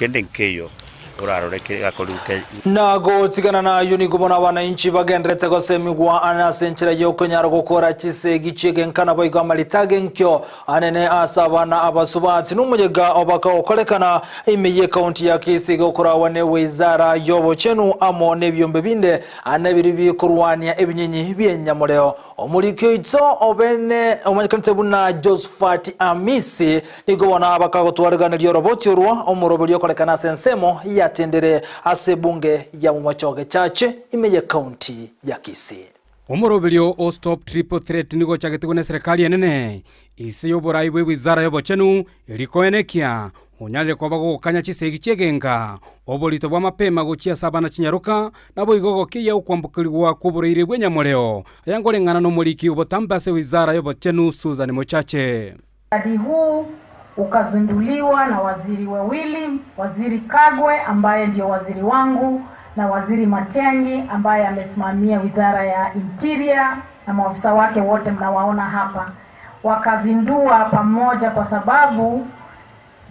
Kende nkeiyo orarore kegakorigwe ke. Na gotigana nayio nigo bono abanainchi bagendererete gosemigwa ane ase enchera y'okonyara gokora chisegi chi'egenka naboigo amarita ag'enkio anene ase abana abasubati nomoyega obakagokorekana ime y'ekaunti ya Kisii gokorawa ne wizara y'obochenu amo nebiombe binde ane biria bikorwania ebinyinyi bi'enyamoreo. Omoriki oito obene omanyekanete buna Josephat Amisi nigo bono abakagotwareganeria oroboti orwo omoroberio okorekana ase ensemo yatendire ase ebunge ya Bomachoge Chache ime y'ekaunti ya Kisii. Omoroberio o Stop Triple Threat nigo ochagetigwe neserekari enene ise y'oborai bw'ewizara y'obochenu eria koenekia onyarire koba gogokanya chisegi chi'egenka, oborito bwa mapema gochia ase abana chinyaroka, naboigo gokeyia okwambokerigwa kw'oboraire bw'enyamoreo, aya nkoreng'ana nomoriki obotambe ase wizara y'obochenu Susan Mochache. Mradi huu ukazinduliwa na waziri wawili, Waziri Kagwe ambaye ndio waziri wangu na Waziri Matiang'i ambaye amesimamia wizara ya Interior na maafisa wake wote mnawaona hapa. Wakazindua pamoja kwa sababu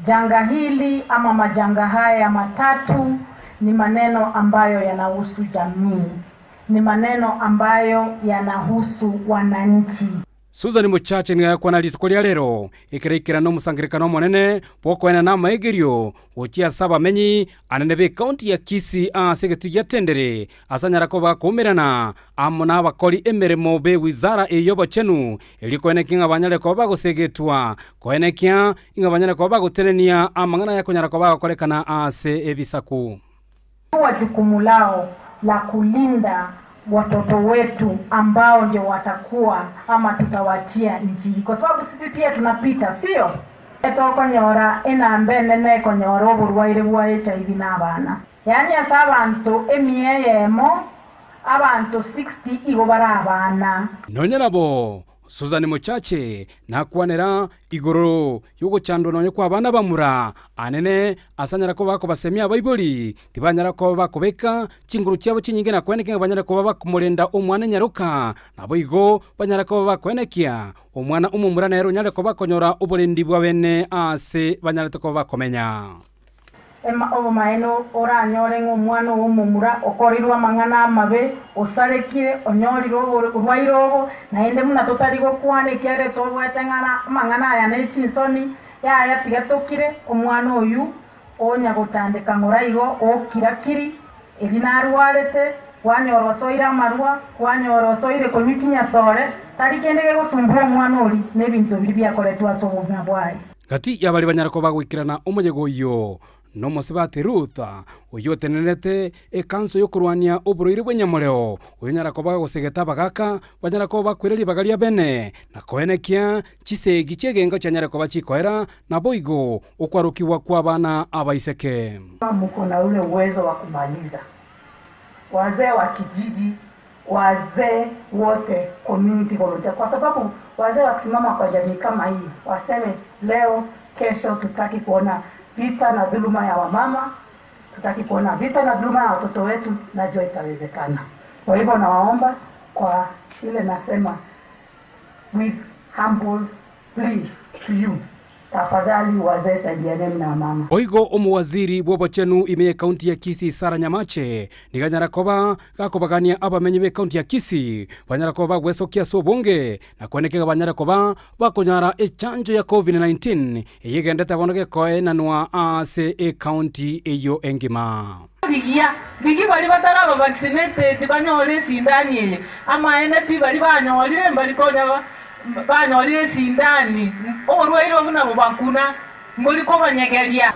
janga hili ama majanga haya matatu ni maneno ambayo yanahusu jamii, ni maneno ambayo yanahusu wananchi. Susan Mochache nigo agakwana rituko ria rero, ekero aikerana omosangererekano omonene bw'okoenana amaegerio gochia ase abamenyi anene b'ekaunti ya Kisii ase egetii gia Tendere ase anyara koba akoumerana amo nabakori emeremo b'ewizara eye y'obochenu erio koenekia ng'a banyare koba bagosegetwa koenekia ing'a banyare koba bagotenenia amang'ana ayakonyara koba agokorekana ase ebisaku. Wa jukumu lao la kulinda watoto wetu ambao ndio watakuwa ama tutawachia nchi hii, kwa sababu sisi pia tunapita, sio tokonyora enamba enene ekonyora oborwaire bwa HIV na abana yaani ase abanto emia eyemo abanto 60 igo bare abana. Nonya nabo, Susan Mochache nakwanera igoro y'ogochandwa nonya kw'abana bamura anene ase anyara koba akobasemia abaibori tibanyara koba bakobeka chinguru chiabo chinyinge na koenekia ng'a banyare koba bakomorenda omwana enyaroka, naboigo banyare koba bakoenekia omwana omomura nere onyare koba akonyora oborendi bwa bene aase banyarete koba bakomenya. Obomaene oranyore ng'a omwana oo omomura okorirwe amang'ana amabe, osarekire, onyorire oborwaire obo, naende buna totari gokwana ekiagera tobwate ng'a amang'ana aya ne chinsoni, yaya tiga tokire, omwana oyio onya gotandeka ng'ora igo okira-kiri, eri narwarete, kwanyora osoire amarwa, kwanyora osoire konywa chinyasore, tari kende gegosumbua omwana oria nebinto biria biakoretwe ase obogima bwaye. Gati y'abaria banyare koba goikerana omoyega oyio nomosibati Ruth, oyio otenenerete ekanso y'okorwania oborwaire bw'enyamoreo, oyonyara koba gosegeta abagaka banyare koba bakwire ribaga ria bene, na koenekia chisegi chi'egengo chianyare koba chikoera, naboigo okwarokigwa kw'abana abaiseke. Muko na ule uwezo wa kumaliza wazee wa kijiji, wazee wote community volunteer, kwa sababu wazee wakisimama kwa jamii kama hii waseme leo, kesho, tutaki kuona vita na dhuluma ya wamama, tutaki kuona vita na dhuluma ya watoto wetu, najua itawezekana. Kwa hivyo nawaomba kwa ile nasema with humble plea to you, tafadhali wazee saidianeni na wamama. Boigo omowaziri bw'obochenu ime y'ekaunti ya Kisii Sarah Nyamache nigo anyara koba gakobagania abamenyi b'ekaunti ya Kisii banyara koba bagwesokia ase obonge na kwenekega banyare koba bakonyara echanjo ya Covid-19 eye egendete bono gekoenanwa ase ekaunti eyio engima. Rigia, rigia baria bataraba vaccinated banyore esindani eye, amaene pi baria banyorire mbari konya banyorire esindani, oborwaire obwo nabo bakuna, mbori kobanyegeria.